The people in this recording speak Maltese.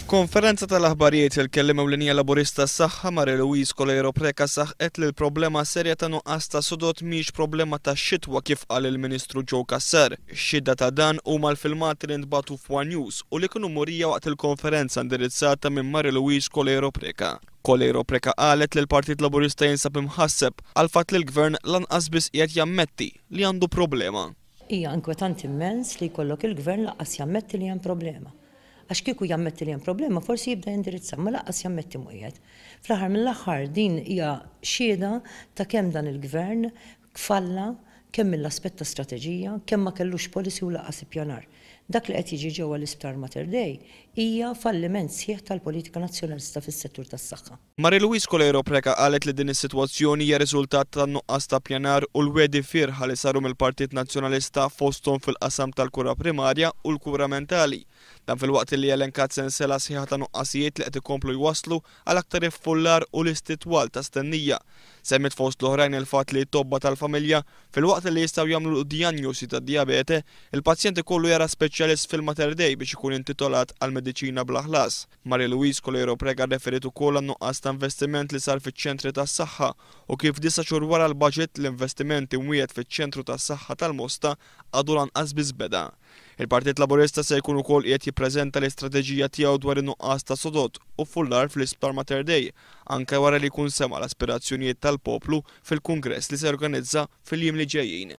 F'konferenza tal-aħbarijiet il-kelliem ewlenija Laburista għas-Saħħa Marie Louise Coleiro Preca saħqet li l-problema serja ta' nuqqas ta' sodod mhijiex problema tax-xitwa kif qal il-Ministru Joe Cassar. Xhieda ta' dan huma l-filmati li ntbagħtu f'ONE News u li kienu murija waqt il-konferenza indirizzata minn Marie Louise Coleiro Preca. Coleiro Preca qalet li l-Partit Laburista jinsab imħasseb għall-fatt li l-Gvern lanqas biss qiegħed jammetti li għandu problema. Hija inkwetanti immens li jkollok il-Gvern lanqas jammetti li hemm problema. Għax kieku jammetti li hemm problema forsi jibda jindirizza, imma lanqas jammetti mhu qiegħed. Fl-aħħar mill-aħħar din hija xhieda ta' kemm dan il-Gvern falla kemm mill-aspett ta' strateġija, kemm ma kellux policy u lanqas ippjanar. Dak li qed jiġri ġewwa l-Isptar Mater Dei hija falliment sħiħ tal-politika Nazzjonalista fis-settur tas-saħħa. Marie Louise Coleiro Preca qalet li din is-sitwazzjoni hija riżultat tan-nuqqas ta' ppjanar u l-wegħdi fierħa li saru mill-Partit Nazzjonalista fosthom fil-qasam tal-kura primarja u l-kura mentali. Dan filwaqt li elenkat sensela sħiħa ta' nuqqasijiet li qed ikomplu jwasslu għal aktar iffullar u listi twal ta' stennija. Semmiet fost l-oħrajn il-fatt li t-tobba tal-familja, filwaqt li jistgħu jagħmlu dijanjosi tad-dijabete, il-pazjent ikollu jara speċjalist fil-Mater Dei biex ikun intitolat għal mediċina bla ħlas. Marie Louise Coleiro Preca rreferiet ukoll għan-nuqqas ta' investiment li sar fiċ-ċentri tas-saħħa u kif disa' xhur wara l-baġit l-investiment imwiegħed fiċ-ċentru tas-saħħa tal-Mosta għadu lanqas biss beda. Il-Partit Laburista se jkun ukoll qiegħed jippreżenta l-istrateġija tiegħu dwar in-nuqqas ta' sodod u ffullar fl-Isptar Mater Dei, anke wara li jkun sema' l-aspirazzjonijiet tal-poplu fil-Kungress li se jorganizza fil-jiem li ġejjin.